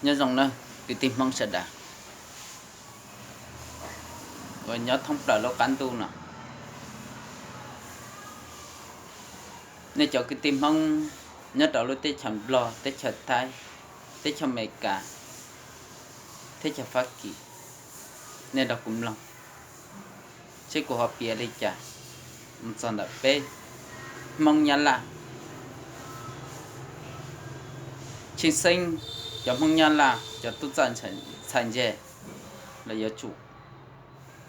Nyob zoo na, kwv tij Hmoob sawv daws uas nyob thoob plaws lub qab ntuj no. Nej cov kwv tij Hmoob nyob rau lub teb chaws Nplog, teb chaws Thaib, teb chaws Amelikas, teb chaws Fab Kis, nej nrog kuv mloog seb kuv ho piav li cas mus txog ntawm peb Hmoob Nyab Laj. Tshwj xeeb cov Hmoob Nyab Laj, cov tub txawj ntxhais ntse los yuav tsum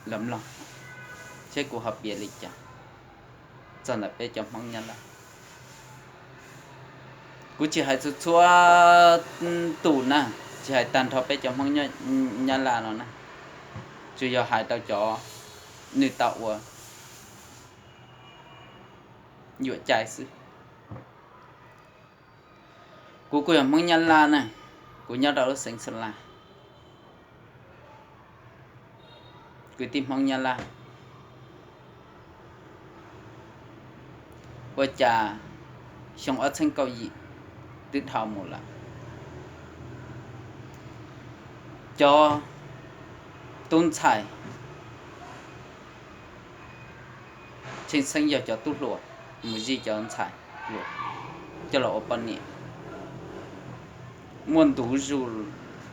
los mloog seb kuv ho piav li cas txog ntawm peb cov Hmoob Nyab Laj. Kuv tsis hais txhua txhua tus na, tsis hais tag nrho peb cov Hmoob Nyab Laj no na, tsuas yog hais rau cov nws tau ua yuam cai xwb. Kuv kuj yog Hmoob Nyab Laj na, kuv nyob rau lub xeev Xeeb Las. Kwv tij Hmoob Nyab Laj, ua cas xyoo ob txhiab kaum yim twb dhau mus lawm, cov tub ntxhais tshwj xeeb yog cov tub hluas mus zij cov ntxhais hluas coj los ua poj niam muaj ntu zus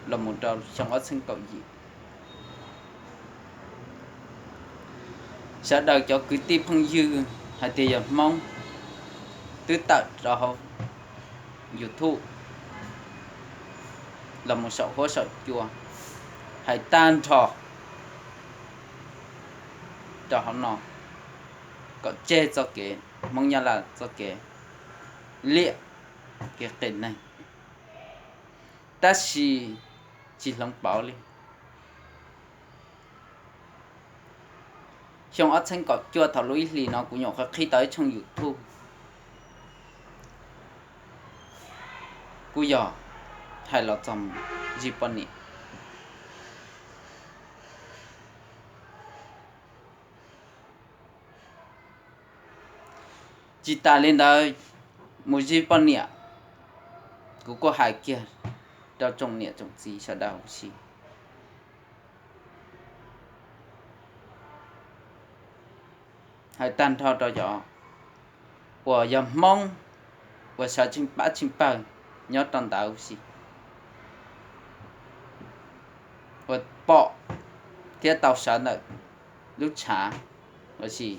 los mus rau xyoo ob txhiab kaum yim. Sawv daws cov kwv tij phooj ywg hais tias yog Hmoob twb tawm rau hauv YouTube los mus saum huab saum cua hais tag nrho rau hauv no kom tseg txoj kev Hmoob Nyab Laj txoj kev liam kev qias neeg, tab sis tsis hloov pauv li. Xyoo ob txhiab kaum cuaj thaum lub ib hlis no kuv nyuam qhuav qhib tau ib tshooj YouTube, kuj yog hais los txog zij poj niam. Tsis tas li ntawd, mus zij poj niam, kuv kuj hais kiag rau tsoom niam tsoom txiv sawv daws huv si, hais tag nrho rau cov uas yog Hmoob uas sawv tseem pab tseem pawg nyob rau ntawd huv si, uas pom thiab tau sawv ntawm lub tshav, los sis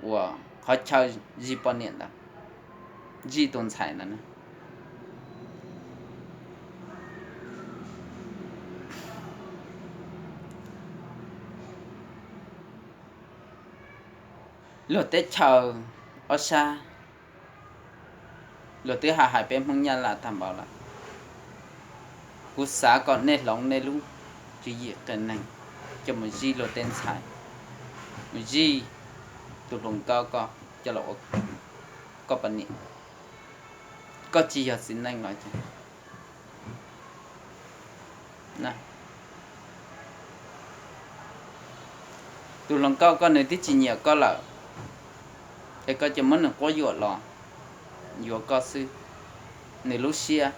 uas qhov chaw zij poj niam ntawd, zij tus ntxhais ntawd. Luag teb chaws ob sab luag twb hais hais peb Hmoob Nyab Laj tag npaum lawm. Kuv xav kom nej hloov nej lub tswv yim qias neeg coj mus zij luag tej ntxhais, mus zij tus hluas nkauj koj coj los ua koj poj niam. Koj tsis yog txiv neej los cas? Tus hluas nkauj koj nws twb tsis nyiam koj lawm, es koj cia muab nws quab yuam los yuav koj xwb, nws lub siab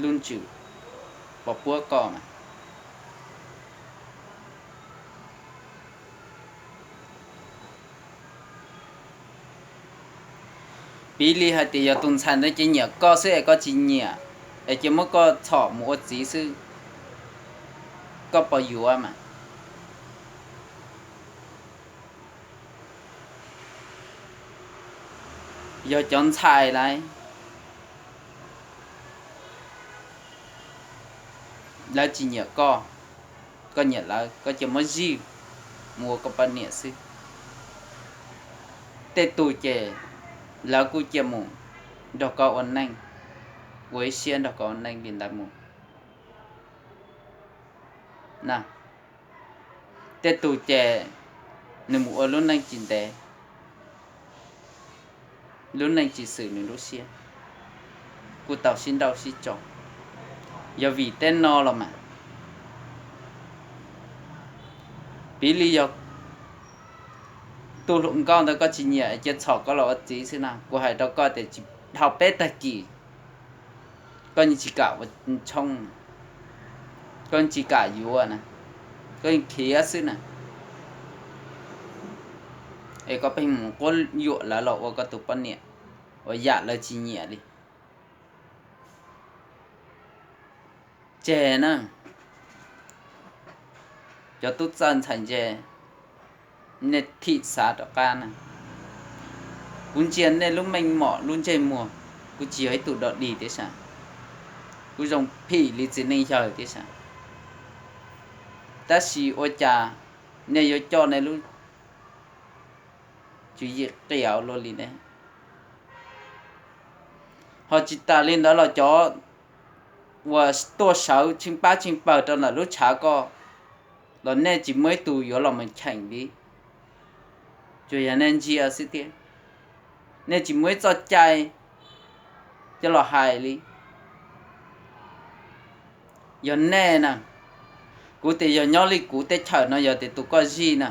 lub ntsws puas puab koj mas. Piv li hais tias yog tus ntxhais ntawd ces nyiam koj xwb es koj tsis nyiam, es cia muab koj txhom mus ua txiv xwb, koj puas yuav mas? Yog cov ntxhais lawv, lawv tsis nyiam koj, koj nyiam lawv, koj cia muab zij mus ua koj poj niam xwb. Tej tug ces lawv kuj cia mus nrog koj ua neej, ua ib siab nrog koj ua neej li ntawd mus. Tej tug ces nws mus ua lub neej tsis ntev, lub neej tsis xwm nws lub siab, kuj tau sib nrauj sib tso. Yog vim tej no los mas, piv li yog tus hluas nkauj ntawd koj tsis nyiam es cia txhom koj los ua txiv xwb na, kuv hais rau koj tias tsis dhau peb tag kis Koj yeej tsis kam ua tshoob, koj yeej tsis kam yuav na, koj yeej khiav xwb na. Es koj pheej mus quab yuam lawv los ua koj tus poj niam, ua yam lawv tsis nyiam li. Tseg na, cov tub txawj ntxhais ntse, nej thim xav rov qab na. Kuv ntsia nej lub meej mom lub ntsej muag, kuv tsis yog ib tug dog dig tiab sas, kuv zoo phim li txiv neej yawg tiab sas. Tab sis ua cas nej yuav coj nej lub tswv yim qias ua luaj li ne? Ho tsis tas li ntawd los cov uas tuaj sawv tsheej pab tsheej pawg rau ntawm lub tshav ko los nej tsis muaj ib tug yuav los mus cheem li, tsuas yog nej ntsia xwb thiab. Nej tsis muaj ib txoj cai coj los hais li. Yog nej na, kuv tias yog nyob li kuv teb chaws no yog tias tus koj zij na,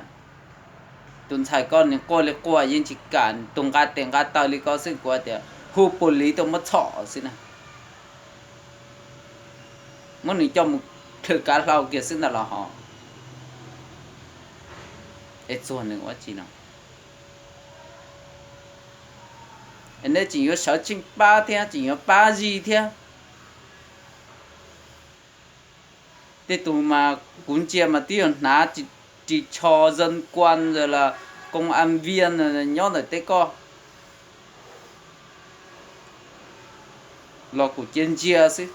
tus ntxhais koj nws quaj li quaj yeej tsis kam, tus nqa tes nqa taw li ko xwb kuv tias hu pus liv tuaj muab txhom xwb na. Muab nws coj mus plhws kav hlau kiag xwb ntag los ho. Es txuag nws ua tsi no? Es nej tseem yuav sawv tsheej pab thiab tseem yuav pab zij thiab. Tej tus mas kuv ntsia mas twb yog hnav ris tsho dân quân los công an viên nyob ntawm tej ko los kuv cia ntsia xwb.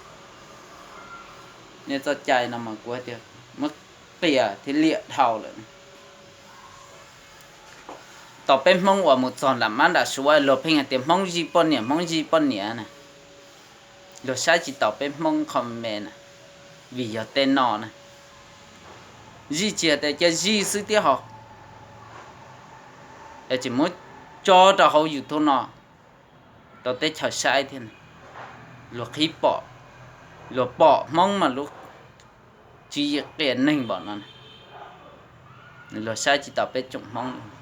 Nej txoj cai no mas kuv hais tias muab qias thiab liam dhau lawm. Tos peb Hmoob uas mus txog nram mab nram suav luag pheej hais tias Hmoob zij poj niam, Hmoob zij poj niam na. Luag saib tsis taus peb Hmoob qho me na, vim yog tej no na. Zij tsis hais tias cia zij xwb thiab ho, es tseem muab tso rau hauv YouTube no rau teb chaws saib thiab. Luag qhib pom, luag pom Hmoob mas lub tswv yim qias neeg npaum no, luag saib tsis taus peb tsoom Hmoob.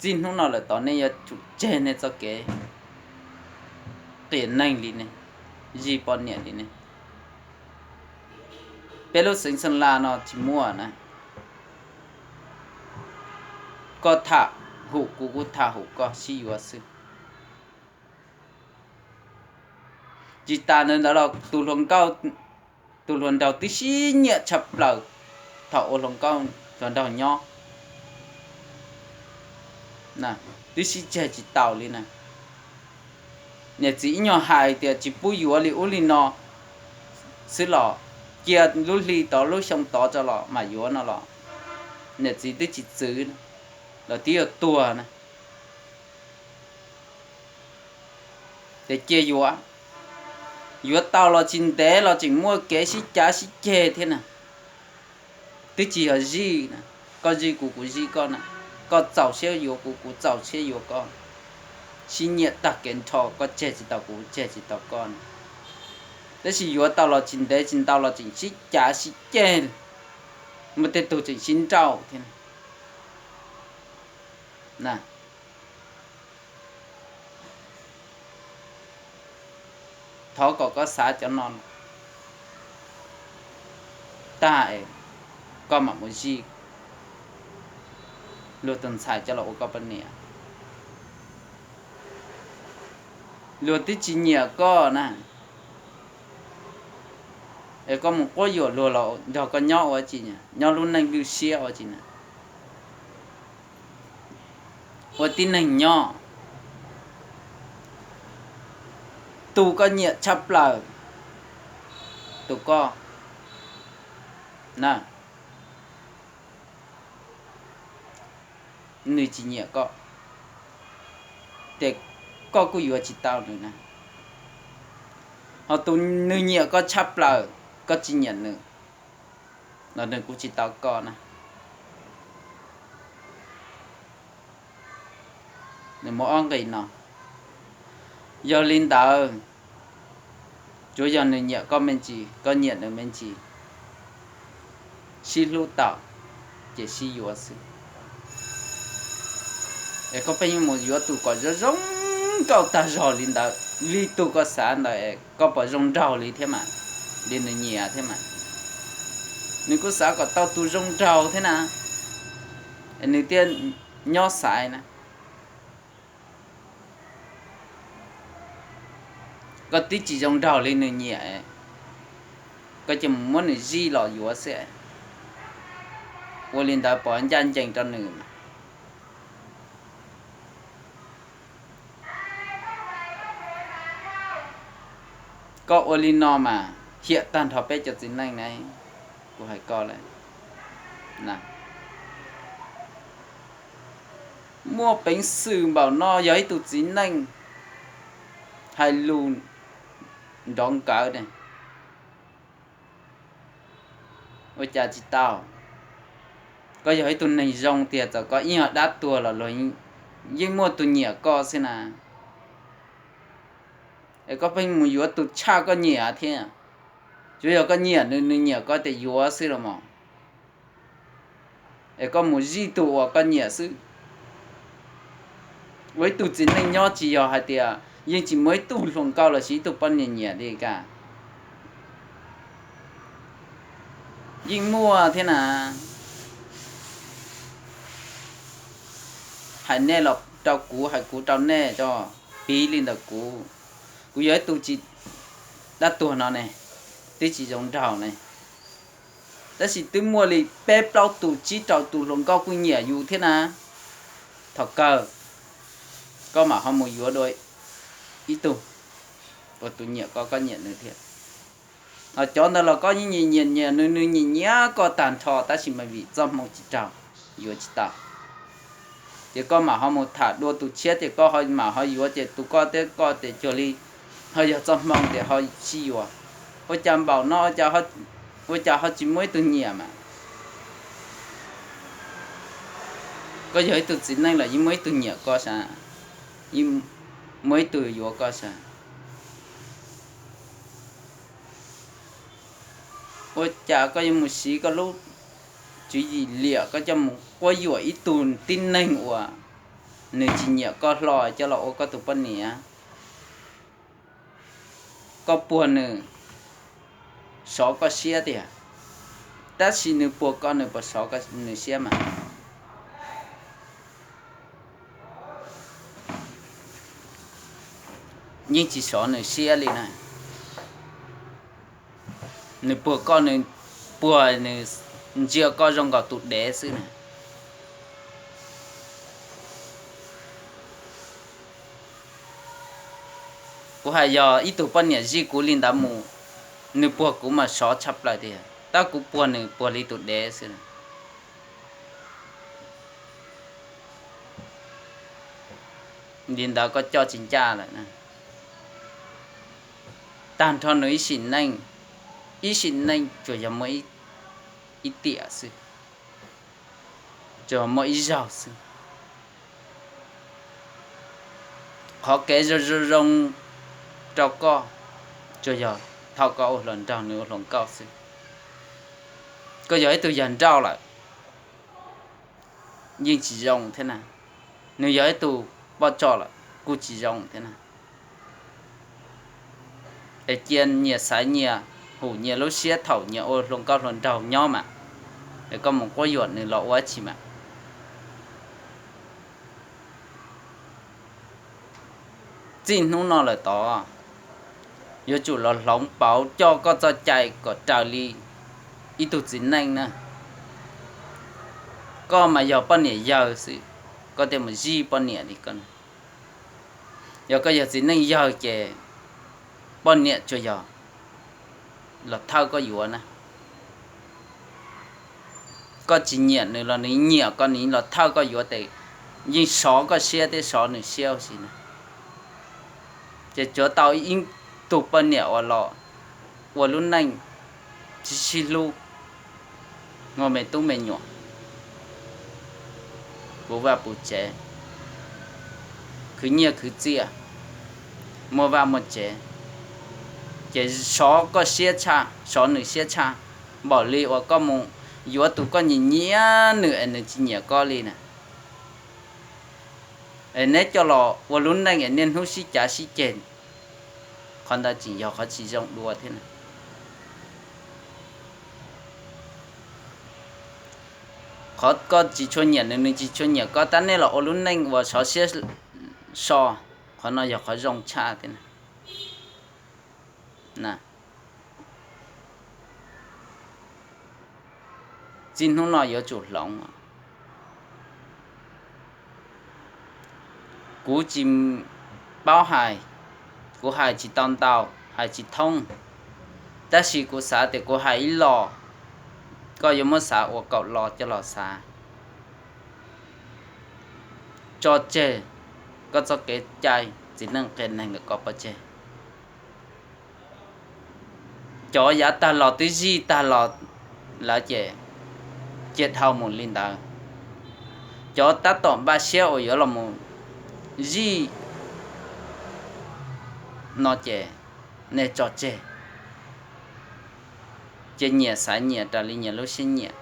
Txij hnub no lawm tod nej yuav tsum tseg nej txoj kev qias neeg li ne, zij poj niam li ne. Peb lub xeev Xeeb Las no tsis muaj na. Koj tham hum kuv, kuv tham hum koj, sib yuav xwb. Tsis tas ntawd los tus hluas nkauj, tus hluas nraug twb sib nyiam tshaj plaws thaum ua hluas nkauj hluas nraug nyob, twb sib tseg tsis taus li na. Niam txiv ib nyuag hais tias tsis pub yuav li ub li no xwb los, cia lub hli tod lub xyoo tod tso los mam yuav no los, niam txiv twb tsis txwv, lawv twb yuav tuag na. Ces cia yuav, yuav tau los tsis ntev los tseem muaj kev sib cav sib ceg thiab na. Twb tsis yog zij na, koj zij kuv, kuv zij koj na, koj txaus siab yuav kuv, kuv txaus siab yuav koj, sib nyiam tag kev nrho, koj tseg tsis tau kuv, tseg tsis tau koj na. Tab sis yuav tau los tsis ntev tsis ntau los tseem sib cav sib ceg, muaj tej tug tseem sib nrauj thiab na. Thov kom koj xav cov no tag es koj mam mus zij luag tus ntxhais coj los ua koj poj niam. Luag twb tsis nyiam koj na, es koj mus quab yuam luag los nrog koj nyob ua tsi, nyob lub neej lwj siab ua tsi na. Ua tib neeg nyob, tus koj nyiam tshaj plaws, tus koj na, nws tsis nyiam koj, ces koj kuj yuav tsis tau nws na. Ho tus nws nyiam koj tshaj plaws, koj tsis nyiam nws, los nws kuj tsis tau koj na. Nws muaj ob nqis no. Yog li ntawd, tsuav yog nws nyiam koj me ntsis, koj nyiam nws me ntsis, sib hlub tau ces sib yuav xwb. Es koj pheej mus yuav tus kom zoo zoo nkauj tag zog li ntawd, li tus koj xav ntawd, koj puas zoo nraug li thiab mas, li nws nyiam thiab mas? Nws kuj xav kom tau tus zoo nraug thiab na, es nws thiaj nyob xaiv na. Koj twb tsis zoo nraug li nws nyiam, koj cia mus muab nws zij los yuav xwb. Ua li ntawd puas ncaj ncees rau nws? Koj ua li no mas hiam tag nrho peb cov txiv neej na, kuv hais koj lawm. Muaj peev xwm npaum no yog ib tug txiv neej hais lus nrov nkawd ne, ua cas tsis tau? Koj yog ib tug neeg zoo tiag, txawm koj ib yog dab tuag los luag yeej muaj tus nyiam koj xwb na. Es koj pheej mus yuav tus tshaj koj nyiam thiab. Tsuas yog koj nyiam nws, nws nyiam koj tias yuav xwb los mas. Es koj mus zij tus uas koj nyiam xwb. Ua ib tug txiv neej nyob tsis yog hais tias yeej tsis muaj ib tug hluas nkauj los sis ib tug poj niam nyiam li ka. Yeej muaj thiab na. Hais nej los rau kuv, hais kuv rau nej, piv li ntawm kuv. Kuv yog ib tug tsis, dab tuag no ne, twb tsis zoo nraug ne, tab sis twb muaj li peb plaub tus tsib rau tus hluas nkauj kuj nyiam yus thiab na. Thaum kawg koj mam ho mus yuav dua ib tug uas tus nyiam koj, koj nyiam nws thiab. Cov ntawd los koj yeej nyiam nyiam nyiam nws, nws nyiam nyiam koj tag nrho, tab sis mas vim txoj hmoo tsis raug, yuav tsis tau. Ces koj mam ho mus tham dua tus tshiab, ces koj ho mam ho yuav, ces tus koj thiab koj ces cuag li ho yog txoj hmoo ces ho sib yuav. Ua cas npaum no, ua cas ho tsis muaj ib tug nyiam mas? Koj yog ib tug txiv neej los yeej muaj ib tug nyiam koj sav, yeej muaj ib tug yuav koj sav. Ua cas koj yuav mus siv koj lub tswv yim liam koj coj mus quab yuam ib tug tib neeg uas nws tsis nyiam koj hlo coj los ua koj tus poj niam? Koj puag nws, sov koj siab tiag, tab sis nws puag koj nws puas sov nws siab mas? Yeej tsis sov nws siab li na. Nws puag koj, nws puag nws ntsia koj zoo nkaus tus dev xwb na. Kuv hais yog ib tug poj niam zij kuv li ntawd mus, nws puag kuv mas sov tshaj plaws tiag, tab kuv puag nws puag li tus dev xwb. Li ntawd koj coj tsis ncaj lawm. Tag nrho nws ib sim neej, ib sim neej tsuas yog muaj ib tiam xwb, tsuas muaj ib zaug xwb. Qhov kev zoo zoo zoo rau koj tsuas yog thaum koj ua hluas nraug nws ua hluas nkauj xwb. Koj yog ib tug yawg nrauj lawm, yeej tsis zoo thiab na. Nws yog ib tug poj tsoj lawm kuj tsis zoo thiab na. Es cia nyias xaiv nyias, hum nyias lub siab thaum nyias ua hluas nkauj hluas nraug nyob mas, es koj mus quab yuam nws los ua dab tsi mas? Txij hnub no lawm tod, yuav tsum los hloov pauv coj koj txoj cai kom raws li ib tug txiv neej na. Koj mas yog poj niam yawg xwb, koj thiaj mus zij poj niam li koj. Yog koj yog txiv neej yawg ces poj niam tsuas yog los thawj koj yuav na. Koj tsis nyiam nws los nws nyiam koj, nws los thawj koj yuav ces yeej sov koj siab thiab sov nws siab ua si na. Ces tsuav tau ib tug poj niam uas los ua lub neej sib sib hlub, muaj me tub me nyuam, puv vaj puv tsev, khwv nyiaj khwv txiaj, muaj vaj muaj tsev, ces sov koj siab tshaj, sov nws siab tshaj, npaum li uas koj mus yuav tus koj nyiam nyiam nws es nws tsis nyiam koj li na. Es neb coj los ua lub neej es niaj hnub sib cav sib ceg, qhov ntawd tseem yog qhov tsis zoo dua thiab na. Qhov koj tsis tshua nyiam nws, nws tsis tshua nyiam koj, tab nej los ua lub neej uas sov siab so, qhov no yog qhov zoo tshaj thiab na. Txij hnub no yuav tsum hloov. Kuv tsis paub hais, kuv hais tsis tau ntau, hais tsis thoob, tab sis kuv xav tias kuv hais ib los, koj yuav muab xav ua kaum los coj los xav. Tso tseg koj txoj kev cai txiv neej qia neeg ntawm koj pov tseg. Cov yav tag los twb zij tag los lawm ces cia dhau mus li ntawd. Cov tab tom npaj siab uas yuav los mus zij no ces nej tso tseg. Ces nyias xaiv nyias raws li nyias lub siab nyiam,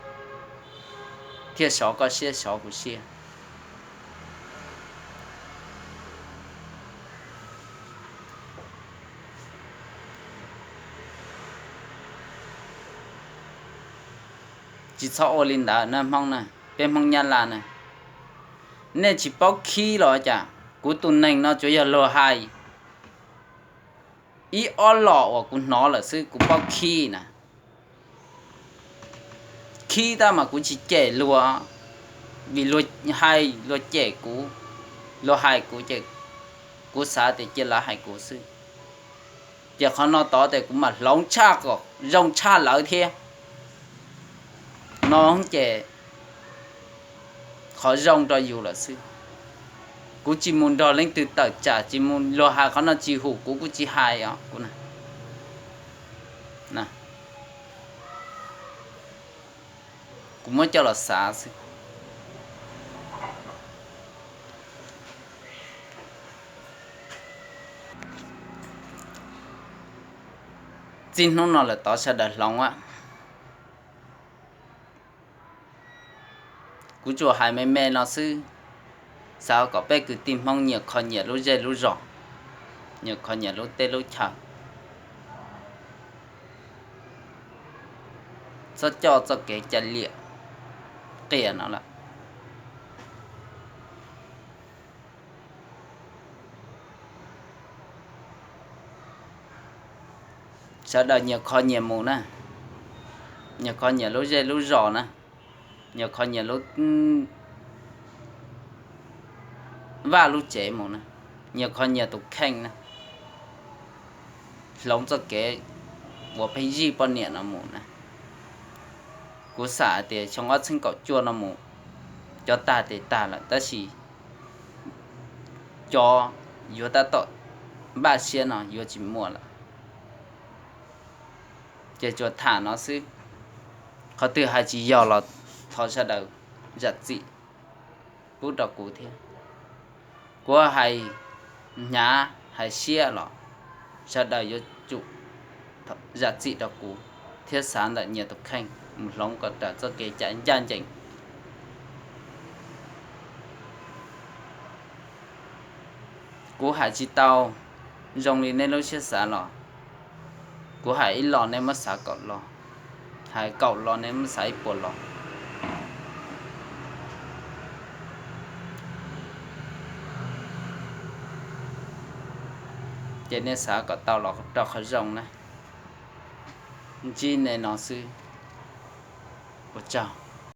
thiaj sov koj siab sov kuv siab. Tsis txhob ua li ntawd na Hmoob na, peb Hmoob Nyab Laj na. Nej tsis paub khib los cas? Kuv tus neeg no tsuas yog luag hais ib ob los uas kuv hnov lawm xwb kuv paub khib na. Khib tab mas kuv tsis cem luag, vim luag hais luag cem kuv, luag hais kuv ces kuv xav tias cia lawv hais kuv xwb. Ces qhov no tod tias kuv mam hloov tshaj kom zoo tshaj lawv thiab. No ces qhov zoo rau yus lawm xwb. Kuv tsis mus nrog leej twg tawm tsam, tsis mus, luag hais qhov no tsis hum kuv, kuv tsis hais os. Kuv muab coj los xav xwb. Txij hnub no lawm tod sawv daws hloov. Kuv tsuas hais me me no xwb, xav kom peb kwv tij Hmoob nyias kho nyias lub zej lub zos, nyias kho nyias lub teb lub chaw, txhob coj txoj kev cai liam qias no lawm. Sawv daws nyias kho nyias mus na, nyias kho nyias lub zej lub zos na, nyias kho nyias lub vaj lub tsev mus na, nyias kho nyias tus kheej na, hloov txoj kev uas pheej zij poj niam no mus na. Kuv xav tias xyoo ob txhiab kaum cuaj no mus, cov tag tes tag lawm, tab sis cov yuav tab tom npaj siab no yuav tsis muaj lawm. Ces tsuas tham no xwb, qhov twg hais tsis yog los thov sawv daws zam txim pub rau kuv thiab. Kuv hais hnyav hais siab los sawv daws yuav tsum zam txim rau kuv thiab xav ntawm nyias tus kheej mus hloov kom raws txoj kev cai ncaj ncees. Kuv hais tsis tau zoo li nej lub siab xav los, kuv hais ib los nej muab xav kaum los, hais kaum los nej muab xav ib puas los. Ces nej xav kom tau los rau qhov zoo na. Ntsib nej no xwb. Ua tsaug.